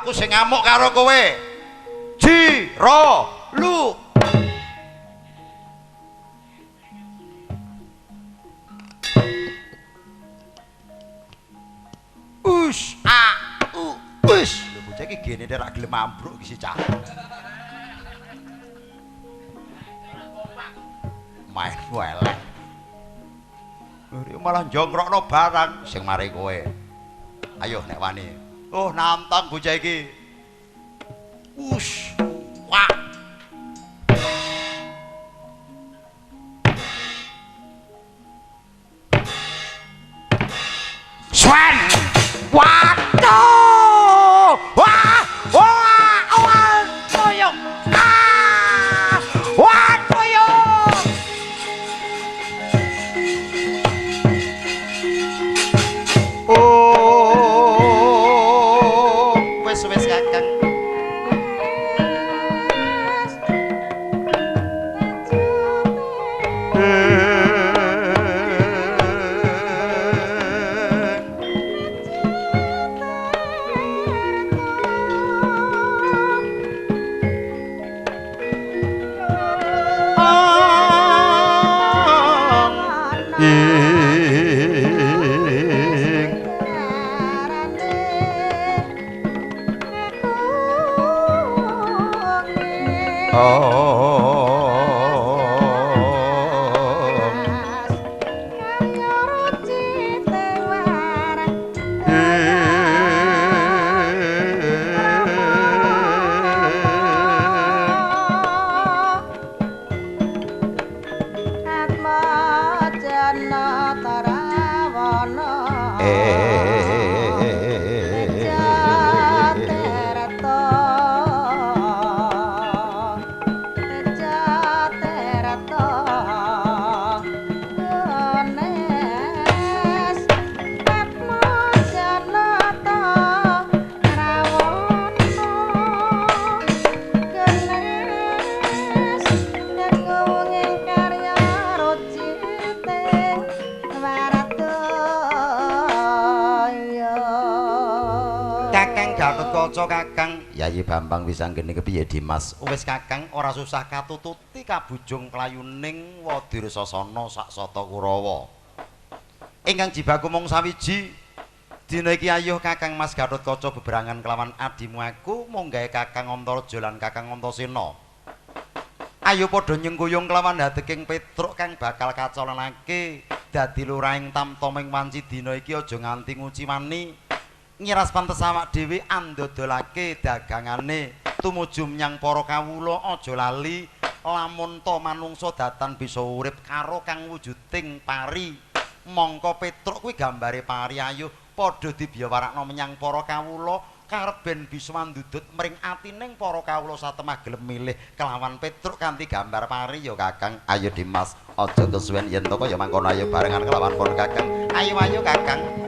Aku sing ngamuk karo kowe. Ji, ro, lu. Us, a, u, us. Lho bocah iki gene ora gelem ambruk iki si cah. Main elek. Malah njongkrokno barang sing mari kowe. Ayo nek wani. Oh, nantang bocah iki. Us. Wah. Swen. Waduh. Wah. Wah, wah, toyong. Ah. Wah, toyong. Oh, wis Kakang. Kakang Yayi Bambang wis anggene kepiye Dimas? Wis Kakang ora susah katututi kabujung klayuning Wadirsasana sak sata Kurawa. Ingkang jibaku mung sawiji dina iki ayuh Kakang Mas Gatotkaca beberangan kelawan adimu aku munggahe Kakang Antareja lan Kakang Antasena. Ayo padha nyengkuyung kelawan hateking Petruk kang bakal kacolonake dadi lurahing tamtoming wanci dina iki aja nganti nguciwani. Ngiras pantes awak dhewe andodolake dagangane tumuju menyang para kawula aja lali lamun ta manungsa datan bisa urip karo kang wujuding pari mongko Petruk kuwi gambare pari ayo padha dibiyawarakno menyang para kawula karep ben bisa mandudut mring atining para kawula satemah gelem milih kelawan Petruk kanthi gambar pari ya Kakang. Ayo Dimas aja kesuwen yen to kaya mangkono ayo barengan kelawan pon Kakang. Ayo ayo Kakang.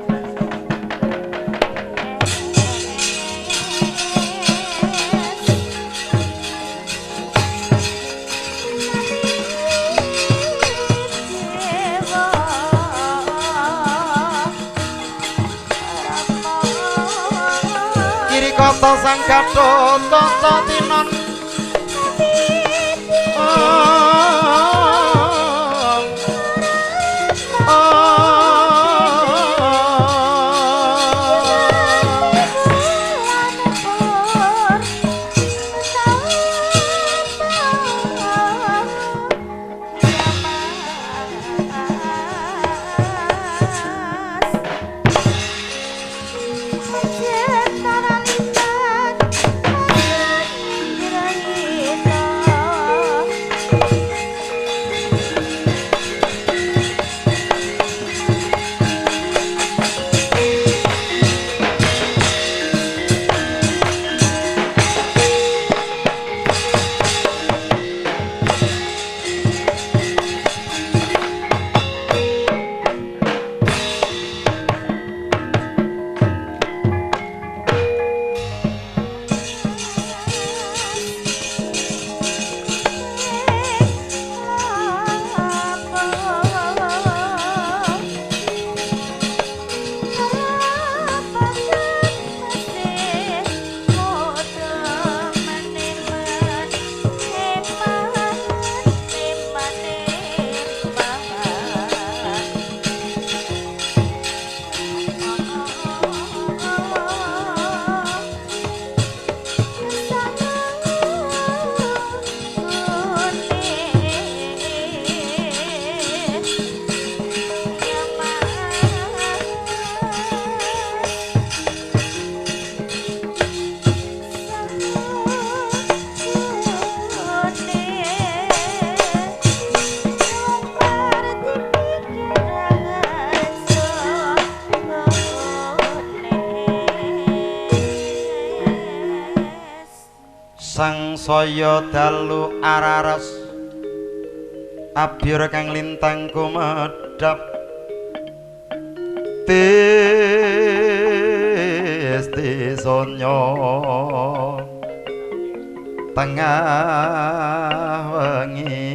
Kata sang Gatotkaca tinon Saya dalu araras abyur kang lintang kumedhap tis tisonyo tengah wengi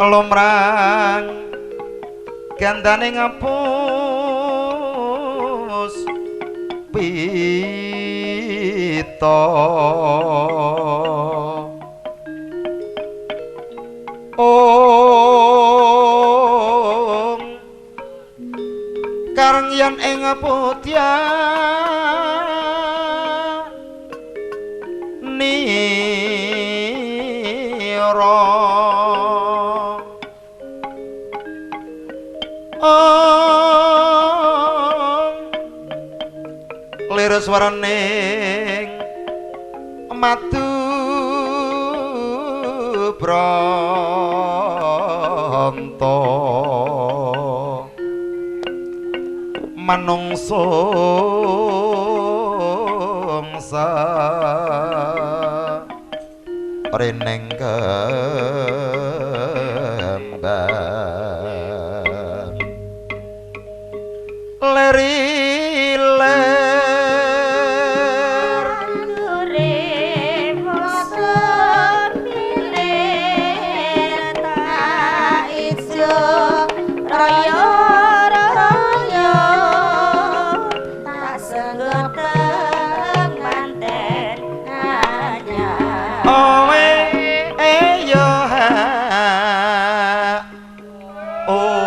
lumrang gandane ngapus pita. Om kareng yen ing putya nira om lir swaraning madu branta manungsa rening kembar leri ler urip milir tak ijo raya raya tak senggot manten anyar owe eyo ha oh.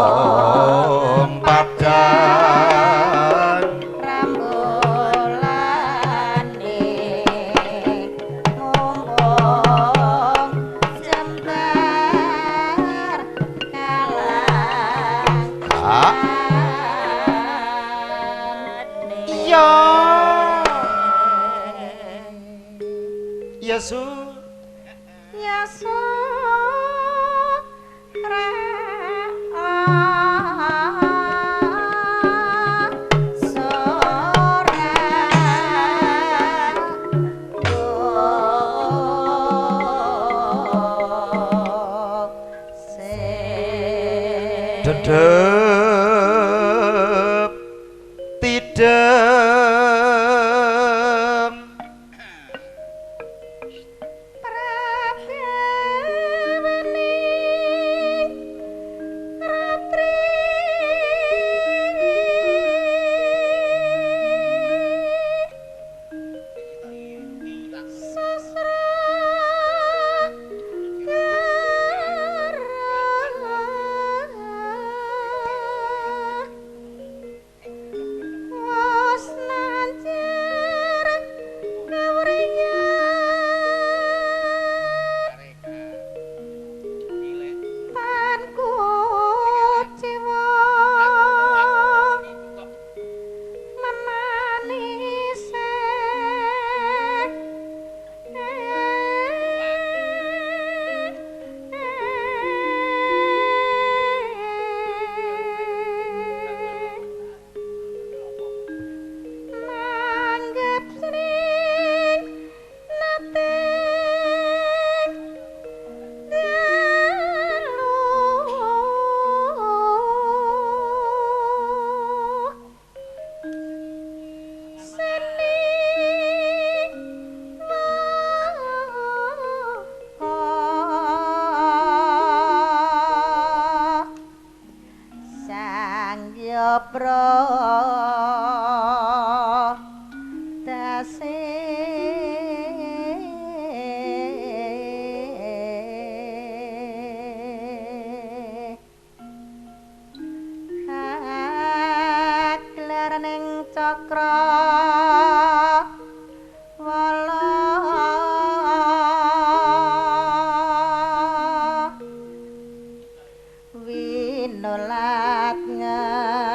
Mumpung padang rambulane mumpung jembar kalang iya Yesu Yesu dedep tidem prabewening ratri sasra dase ning cakra wala winulat ngelangu.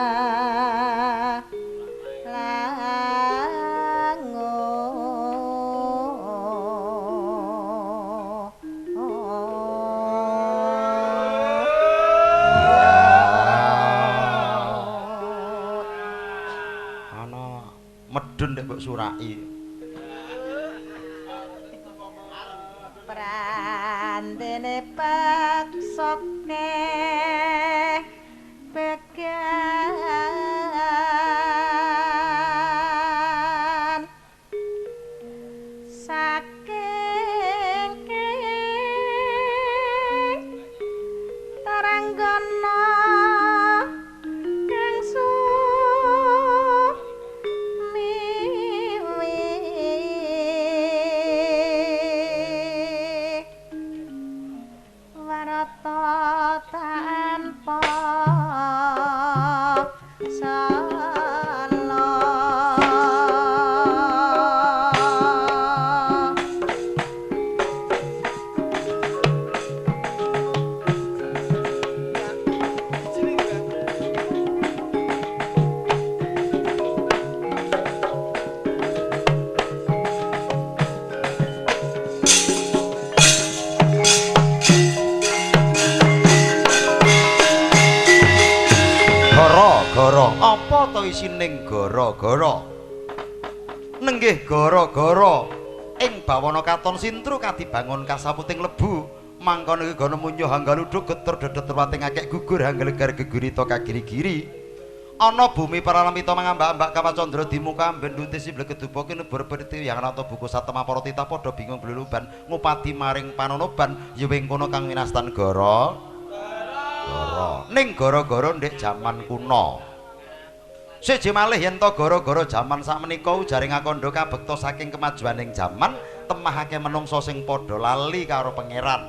Medun nek mbok suraki. Prandene paksoke began saking Taranggana kang tanpa salah. Gara apa to isining gara-gara? Nenggih gara-gara ing bawana katon sintru kadibangun kasaputing lebu mangkono iki gana munyuh hanggaluduk getur dedet wating akeh gugur hanggalegar gegurita kagiri-giri ana bumi paralamita mangambak-ambak kawacandra di muka amben dunti siblegedupa kinebur perti yang nata buku satema para titah padha bingung bluluban ngupadi maring panonoban ya ing kono kang winastan gara gara. Ning gara-gara ndek jaman kuno. Siji malih yen to gara-gara jaman sakmenika ujare ngakandha kabekta saking kemajuaning jaman temahake menungsa sing padha lali karo pangeran.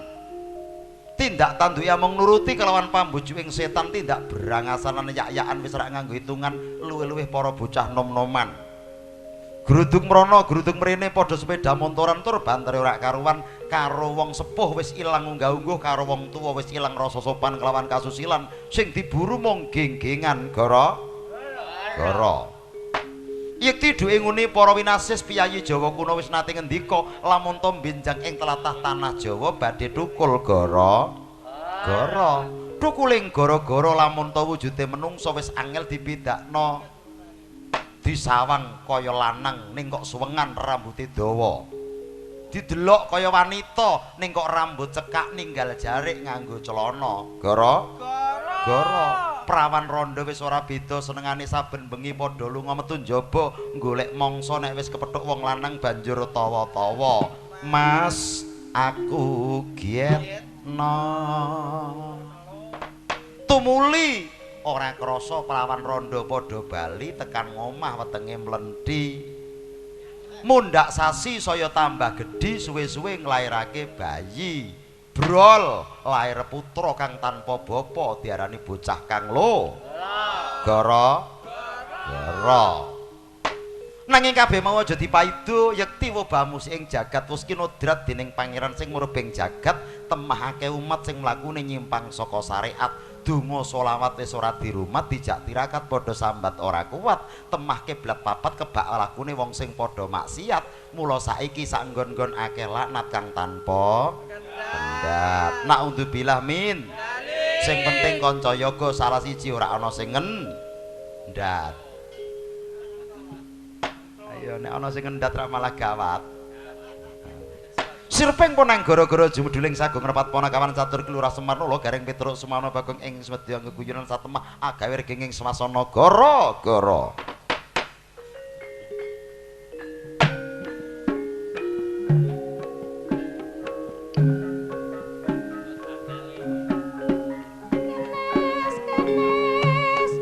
Tindak tanduke amung nuruti kelawan pambujuking setan tindak berangasanan yak-yakan wis rak nganggo hitungan luwih-luwih para bocah nom-noman. Gruduk mrono, gruduk mrene padha sepeda montoran tur bantere ora karuan karo wong sepuh wis ilang unggah-ungguh karo wong tuwa wis ilang rasa sopan kelawan kasusilan sing diburu mung geng-gengan gara gara. Yekti duwe nguni para winasis piyayi Jawa kuno wis nate ngendika lamun to benjang ing tlatah tanah Jawa badhe thukul gara gara. Thukuling gara-gara lamun to wujude menungsa wis angel dibedakno. Disawang kaya lanang ning kok suwengan rambuté dawa. Didelok kaya wanita ning kok rambut cekak ninggal jarik nganggo celana. Gara gara. Prawan rondo wis ora beda senengane saben bengi padha lunga metu njaba golek mangsa nek wis kepethuk wong lanang banjur tawa-tawa. Mas aku gietno. Tumuli ora krasa prawan rondo padha bali tekan ngomah wetenge mlenti. Mundhak sasi saya tambah gedhi suwe-suwe nglairake bayi. Brol lair putra kang tanpa bapa diarani bocah kang lo. Gara gara. Nanging kabeh mau aja dipaido yekti webamus ing jagat wis kinodrat dening pangeran sing murbeng jagat temahake umat sing mlakune nyimpang saka syariat. Donga selawat wis ora dirumat dijak tirakat padha sambat ora kuat temah kiblat papat kebak lakune wong sing padha maksiat mula saiki sak nggon-nggon akeh laknat kang tanpa kendhat. Naudzubillah min. Sing penting kanca yoga salah siji ora ana sing ngendhat. Ayo nek ana sing ngendhat ra malah gawat. Sirping ponang gara-gara jumuduling sagung repat ponakawan catur kelurah Semarno Garing Petruk Sumana Bagong ing Semedya geguyonan satemah agawe regeng ing swasana gara-gara. Kenes kenes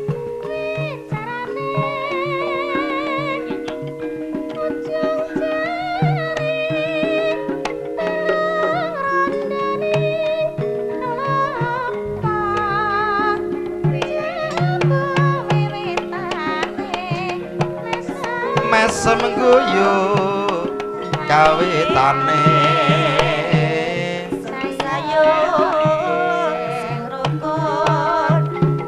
Guyu kawitane. Sayo sing rukun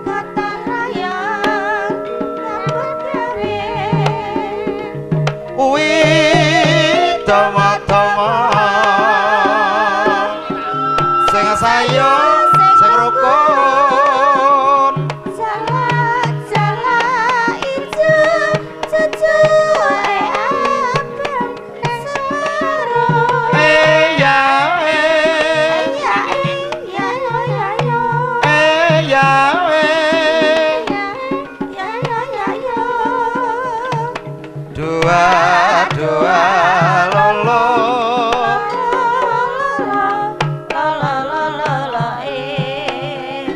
gotong royong nyambut gawe. Uwi dawa-dawa sing sayo sing rukun. Jala-jala ijo cucuke abang separo. Eh ya eh. Ya ya ya ya ya. Eh ya eh. Ya ya ya ya. Dua dua lolo. La la la la la eh.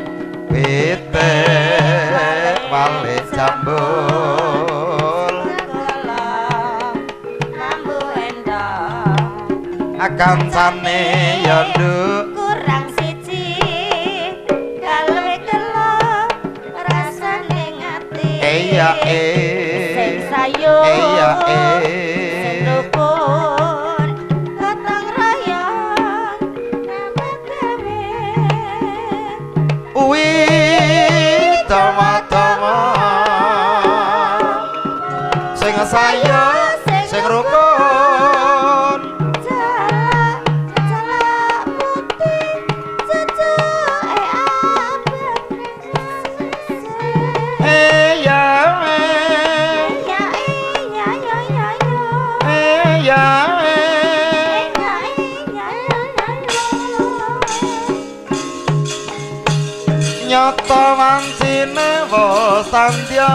Pitik walik jambul. Segala mambu endang. Kancane ya nduk. Kurang siji gawe kelo rasane ngati. Eh ya eh. Sing sayo Eh ya sing eh. rukun gotong royong nyambut gawe. Uwi dawa-dawa sing sayo sing rukun. Jala jala putih cucuke abang. Eh ya eh. Ya ya ya ya ya. Eh ya eh. Ya ya ya ya ya. Nyata wancine wis sandya.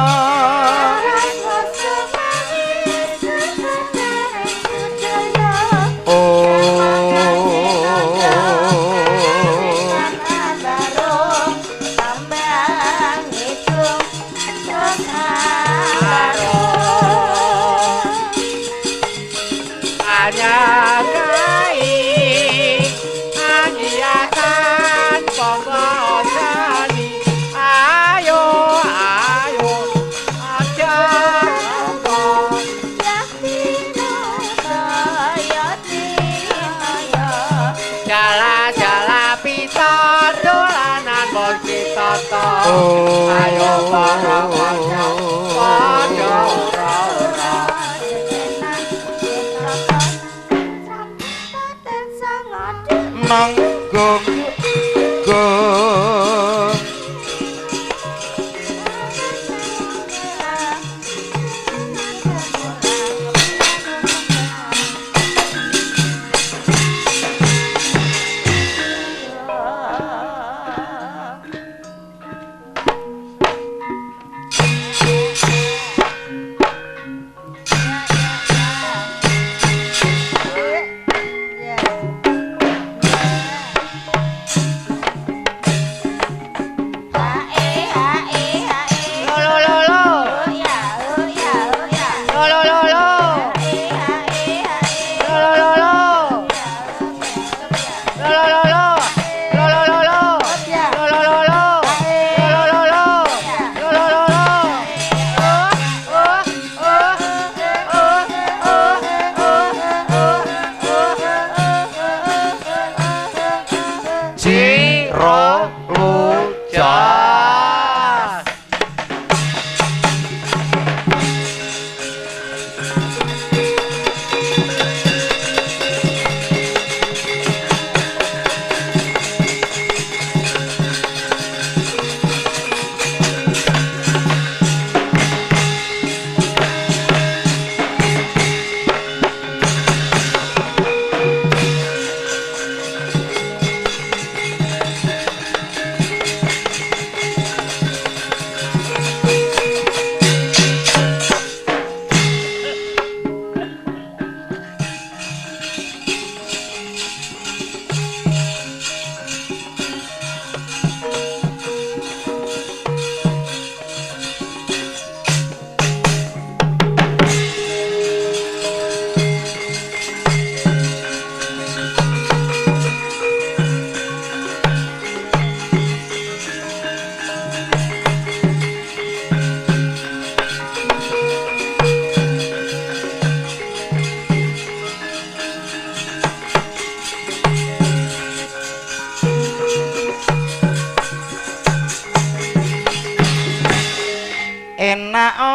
Oh. Anyakai angiakan pongosani ayo ayo aja nonton. Jala jala pita dolanan bos ditata. Ayo para kanca padha ora ora. Nanggung gung.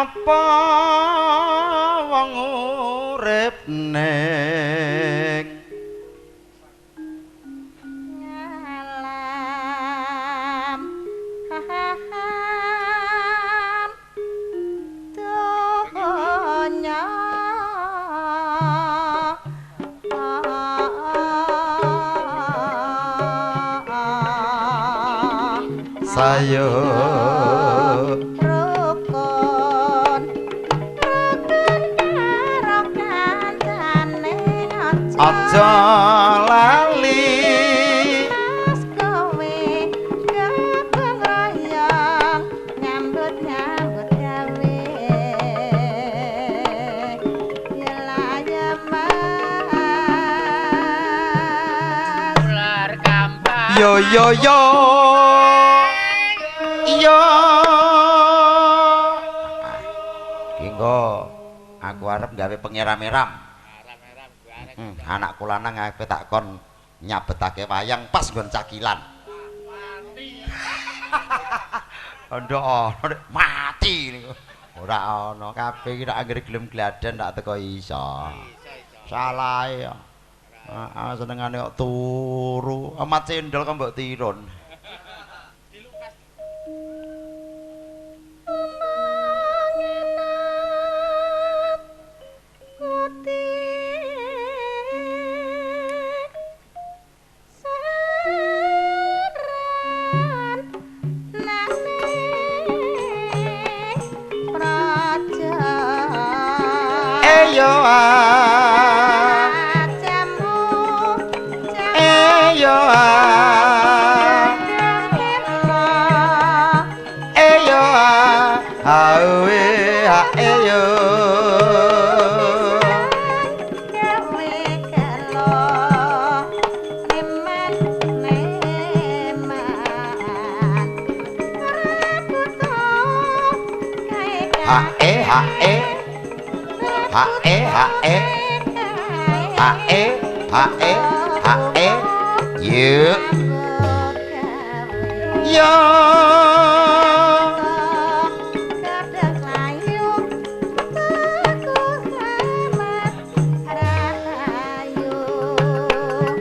Apa wong urip ning ngalam donya sayo rukun rukun karo kancane aja lali mas kowe gabung royong nyambut nyambut gawe yela mas Ular kambang. Yo yo yo yo. Kinggo aku arep gawe pengeram-eram. Anakku lanang ape tak kon nyabetake wayang pas nggon cakilan. Ndok ana mati niku. Ora ana kabeh iki nek anggere gelem gladen tak teko iso. Salahe ya. Heeh, senengane kok turu. Amat cendol kok mbok tirun.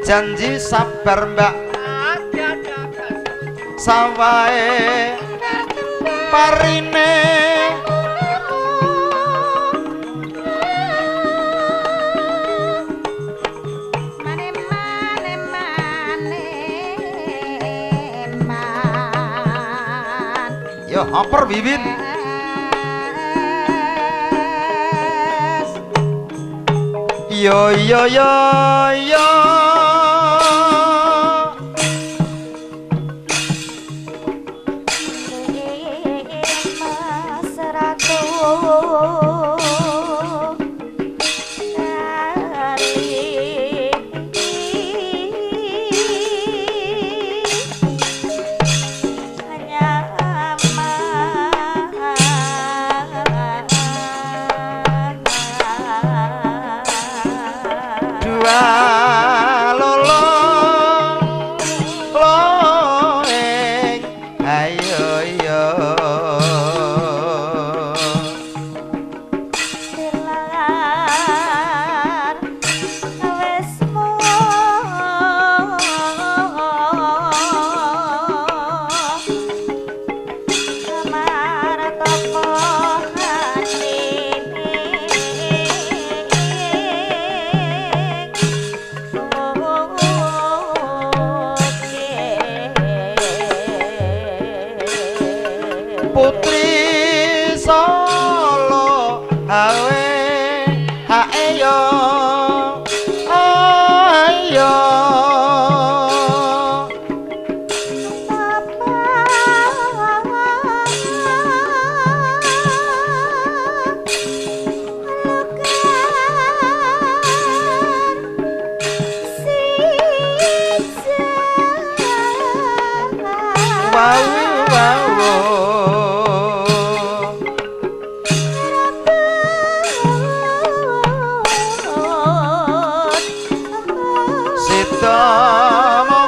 Janji sabar mbak sawahe parine yo oper bibit. Yo yo yo yo.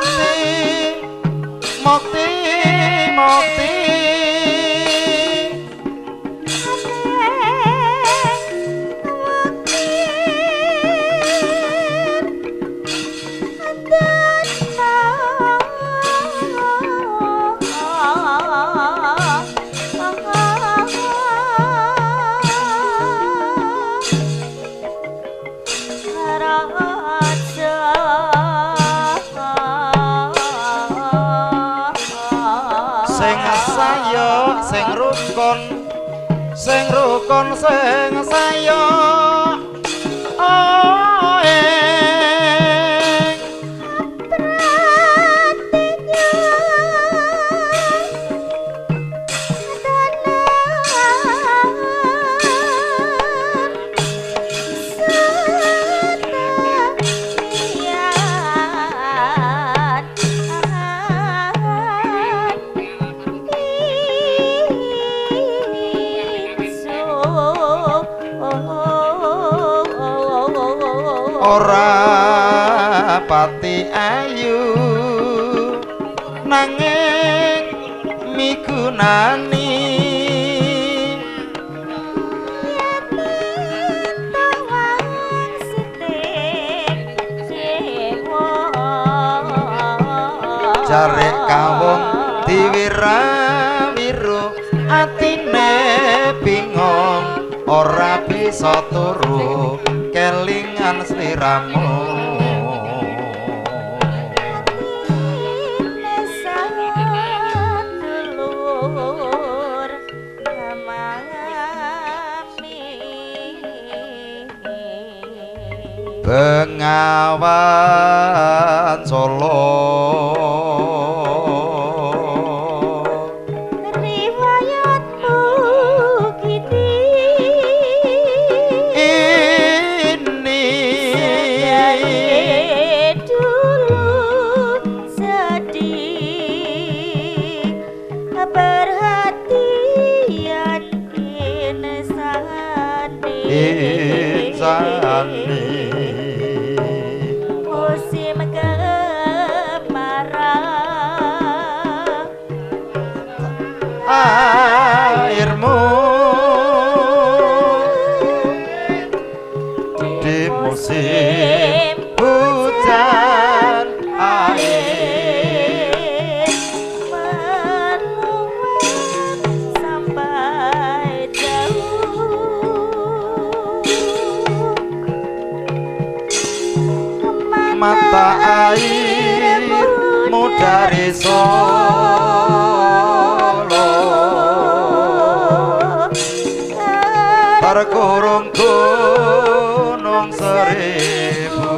Mukti mukti mukti. Sing rukun, sing rukun sing sayo ora pati ayu nanging migunani jare kawung diwira-wiru atine bingung ora bisa turu kelingan sliramu. Bengawan Solo riwayatmu kini ini dari dulu sedih perhatian insani insani musim kemarau airmu di musim hujan air meluap sampai jauh mata airmu dari Solo terkurung gunung seribu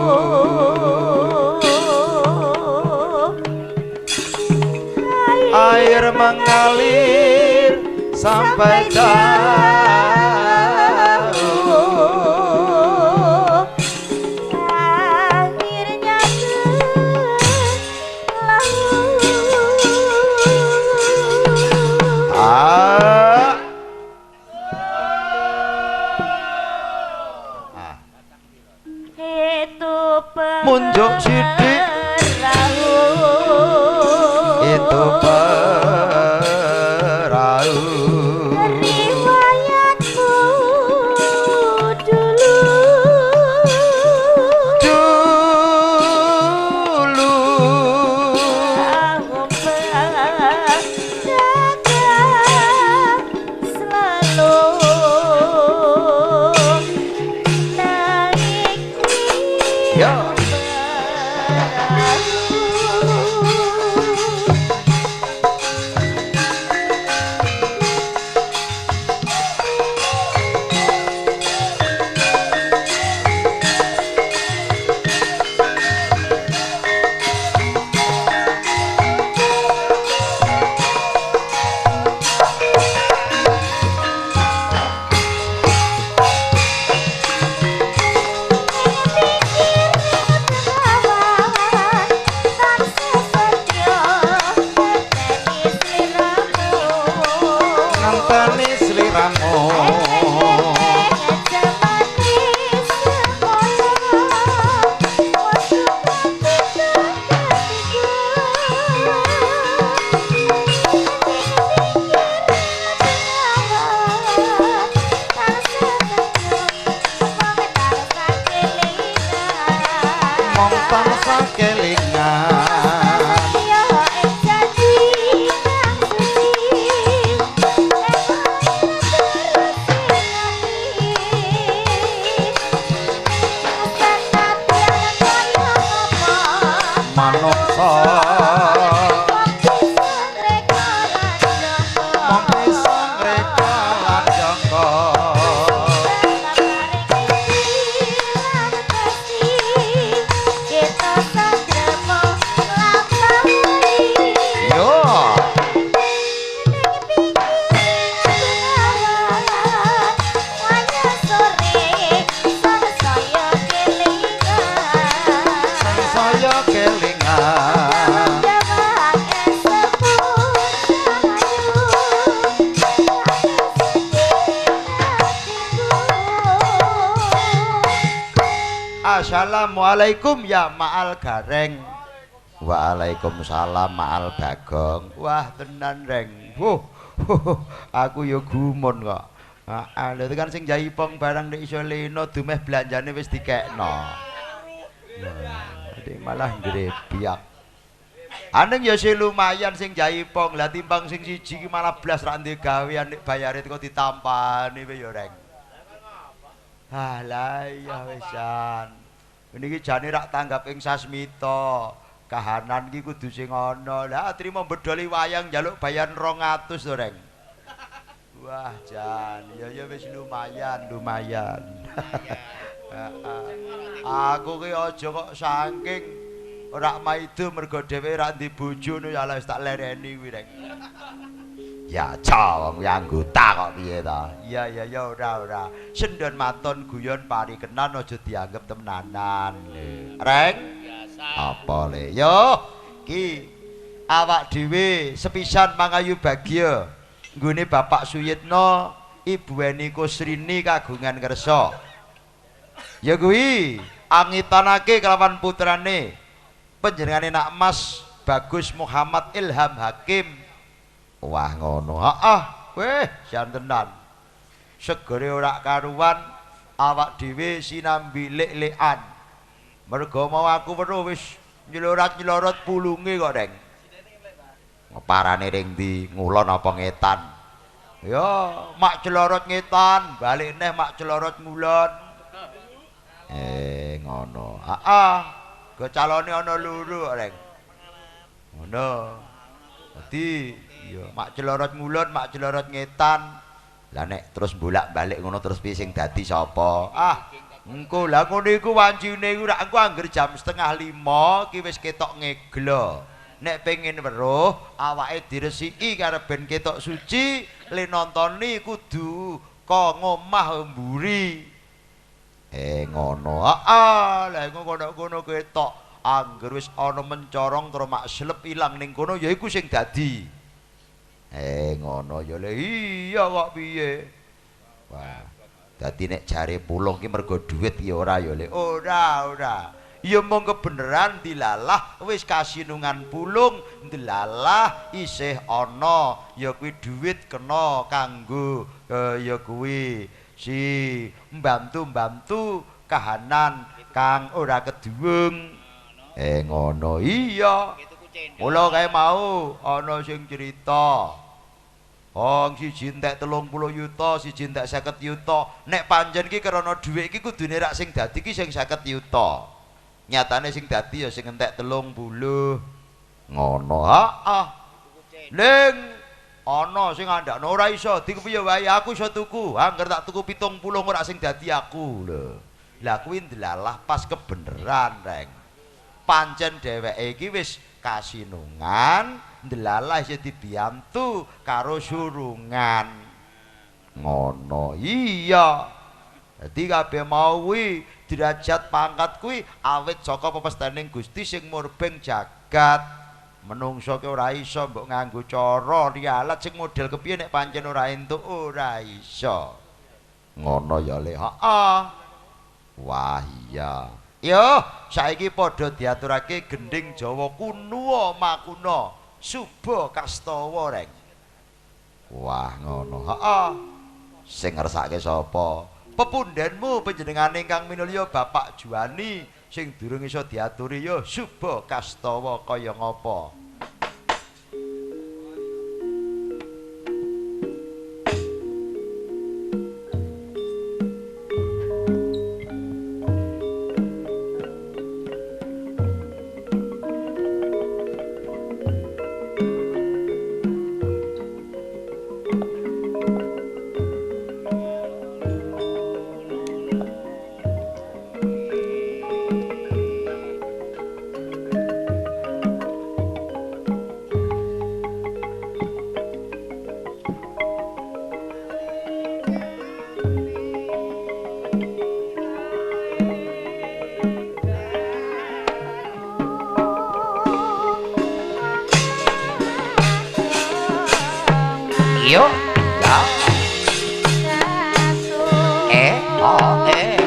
air mengalir sampai jauh akhirnya ke laut. Ah. Itu Munjuk sithik perahu itu perahu riwayatmu dulu dulu aku pedagang selalu naik ya. Perahu. Ngenteni sliramu mong tansah kelingan manungsa mong bisa Assalamualaikum ya Ma'al Gareng. Waalaikumsalam Ma'al Bagong. Wah tenan Reng. Wuh, aku ya gumun kok. Heeh, lha kan sing jaipong barang nek iso leno dumeh belanjane wis dikekno. Nah, malah ngrebyak. Aneng ya sih lumayan sing jaipong. Lah timbang sing siji ki malah blas ra ndek gawean nek bayare teko ditampani piye ya Reng. Ah lah iya wisan. Niki jane rak tanggap ing sasmita. Kahanan ki kudu sing ana. Lah trimo bedoli wayang njaluk bayaran 200 to Reng. Wah jan, ya ya wis lumayan, lumayan. Aku ki aja kok saking ora maido mergo dhewe ora ndek bojo ngono ya wis tak lereni kuwi Reng. Ya aja wong kuwi anggota kok piye ta? Iya iya ya ora ora. Sendon maton guyon parikenan aja dianggep temenanan. Reng. Apa le? Yo ki awak dhewe sepisan mangayu bagya nggone Bapak Suyitno, Ibu Eni Kusrini kagungan kersa. Ya kuwi angitanake kelawan putrane panjenengane Nak Mas Bagus Muhammad Ilham Hakim. Wah ngono. Heeh, weh jan tenan. Segere ora karuan awak dhewe sinambi lek-lekan. Mergo mau aku weruh wis nylorat-nylorot pulunge kok Reng. Parane ring ndi ngulon apa ngetan? Ya mak celorot ngetan, balik neh mak celorot ngulon. Ngono. Heeh. Go calone ana loro kok Reng. Ngono. Dadi ya mak celorot ngulon, mak celorot ngetan. Lah nek terus bolak-balik ngono terus piye sing dadi sapa? Ah, engko lah ngono iku wancine iku rak engko angger jam 4:30 ki wis ketok ngeglo. Nek pengen weruh awake diresiki karo ben ketok suci, le nontoni kudu ka ngomah mburi. Ngono. Heeh, lah engko kono-kono ketok angger wis ana mencorong terus mak slep ilang ning kono ya iku sing dadi. Ngono ya le iya kok piye. Wah, dadi nek jare pulung ki mergo dhuwit ya ora ya le. Ora, ora. Ya mung kebeneran dilalah wis kasinungan pulung ndelalah isih ana ya kuwi dhuwit kena kanggo ya kuwi si mbantu-mbantu kahanan kang ora keduwung. Ngono iya. Mula kae mau ana sing cerita. Wong siji entek 30 yuta, siji entek 50 yuta. Nek pancen ki krana dhuwit iki kudune rak sing dadi ki sing 50 yuta. Nyatane sing dadi ya sing entek 30. Ngono. Heeh. Ning ana sing ngandakno ora iso, dikepiye wae aku iso tuku. Angger tak tuku 70 ora sing dadi aku lho. Lah kuwi ndelalah pas kebeneran, Reng. Pancen dheweke iki wis kasinungan, ndelalah isih dibiyantu karo surungan. Ngono. Iya. Dadi kabeh mau kuwi derajat pangkat kuwi awit saka pepestening Gusti sing murbeng jagat. Menungso ki ora iso mbok nganggo cara rialat sing model kepiye nek pancen ora entuk ora iso. Ngono ya le. Heeh. Wah iya. Yo saiki padha diaturake gendhing Jawa kuno makuna Suba Kastawa Reng. Wah ngono. Heeh. Sing ngersake sapa? Pepundhenmu panjenengane ingkang minulya Bapak Juwani sing durung iso diaturi ya Suba Kastawa kaya ngapa. Yo, ya. E, O, E.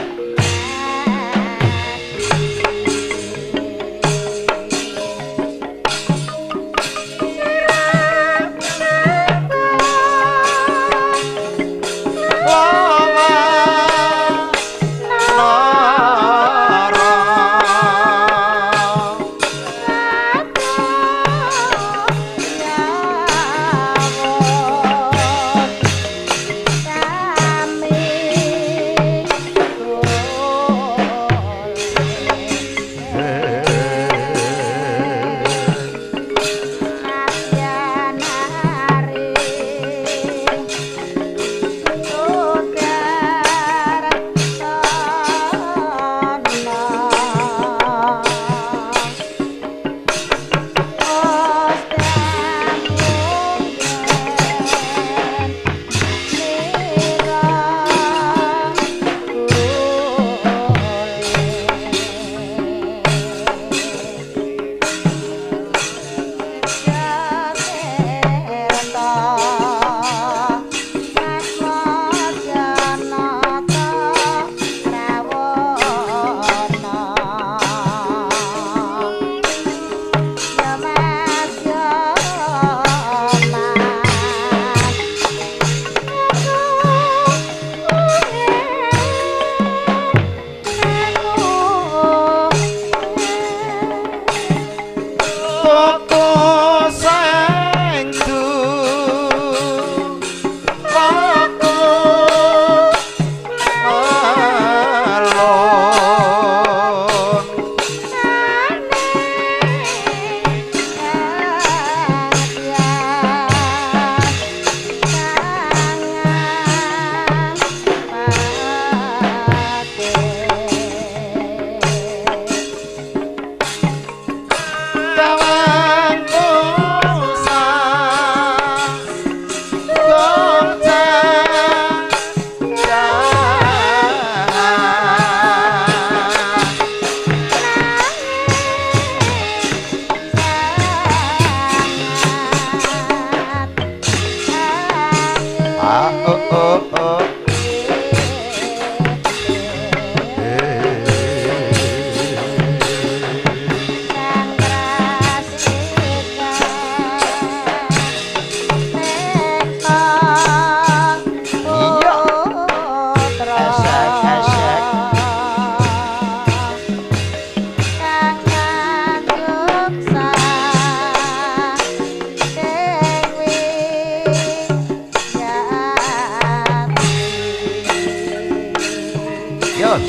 oh oh oh.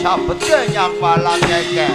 Sabete nyampalan keke.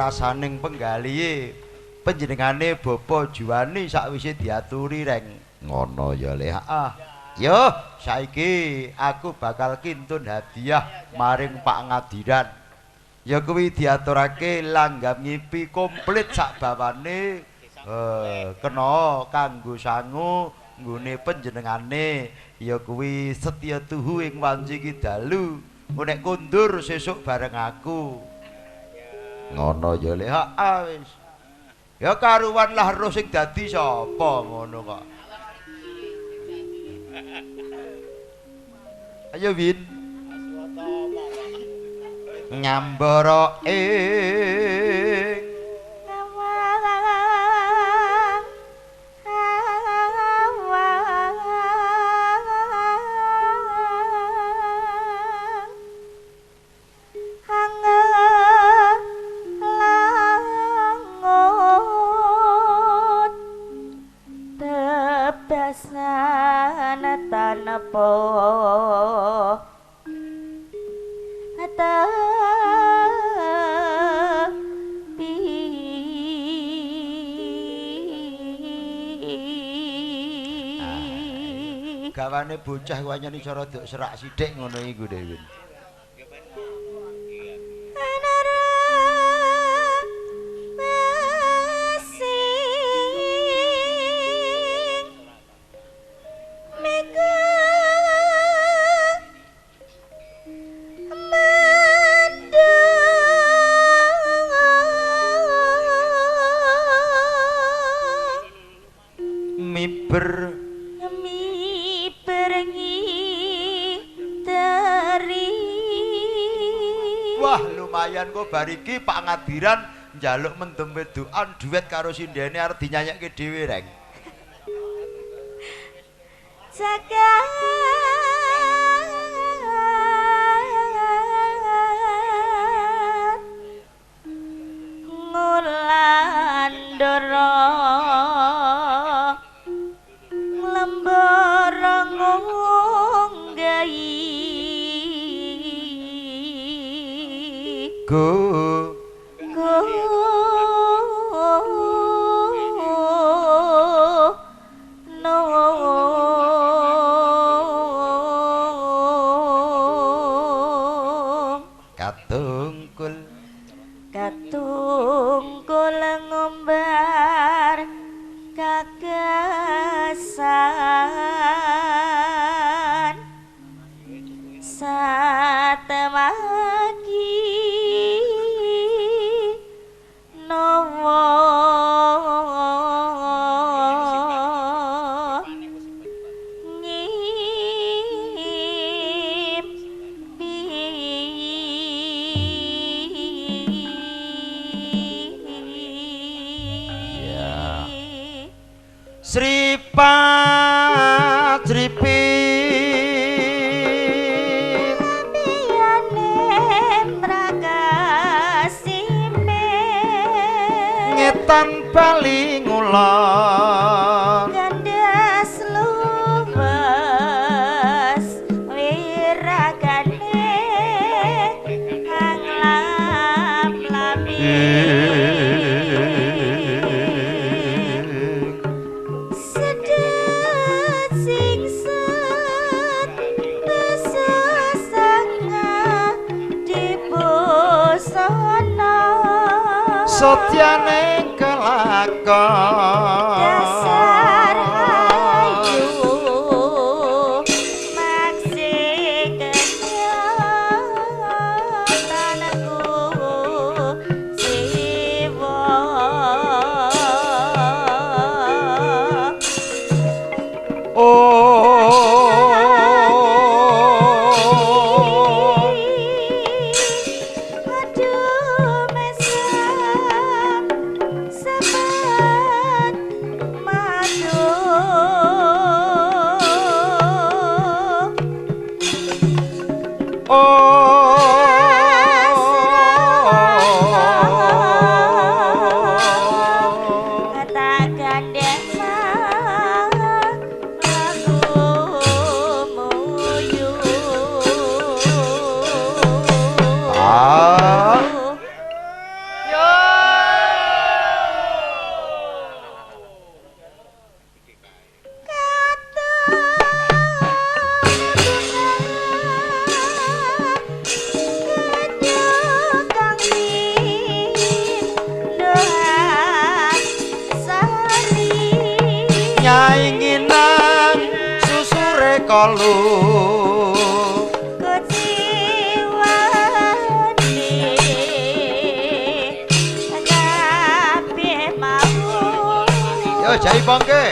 Rasaning penggalihe panjenengane Bapak Juwani sakwise diaturi reng ngono ya le. Ah yo saiki aku bakal kintun hadiah maring Pak Ngadiran. Ya kuwi diaturake langgam ngipi komplit sak bawane kena kanggo sangu nggone panjenengane ya kuwi setya tuhu ing wanci iki dalu. Engko nek kondur sesuk bareng aku. Ngono ya le. Ha wis. Ya karuwan lah roh sing dadi sapa ngono kok. Ayo Win. Nyambara ing gawane bocah wanyane iso rada serak sithik ngono iku Dewi. Wah lumayan kok bariki Pak Ngadiran njaluk mendem wedokan duet karo sindene arep dinyanyekke dhewe reng. Jagat Go go no katungkul katungkul ngumbar kagasan satemaki nawa ngimpi. Ya. Sri Pajripit ngetan bali ngulon gandas luwes wiragane hang lam-lami sedet sing set besasanga dibosana setyane kelakon dasar hayu maksi kenyatanku jiwa. Oh Aduh mesem sepet madu. Oh Tak gandeng lagu muyu. Ah. Nyai nginang susure kolu yo jai bangke.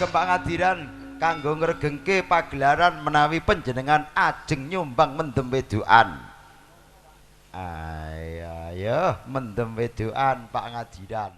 kagem Pak Ngadiran kanggo ngregengke pagelaran menawi panjenengan ajeng nyumbang mendem wedokan. Ayo ayo mendem wedokan Pak Ngadiran.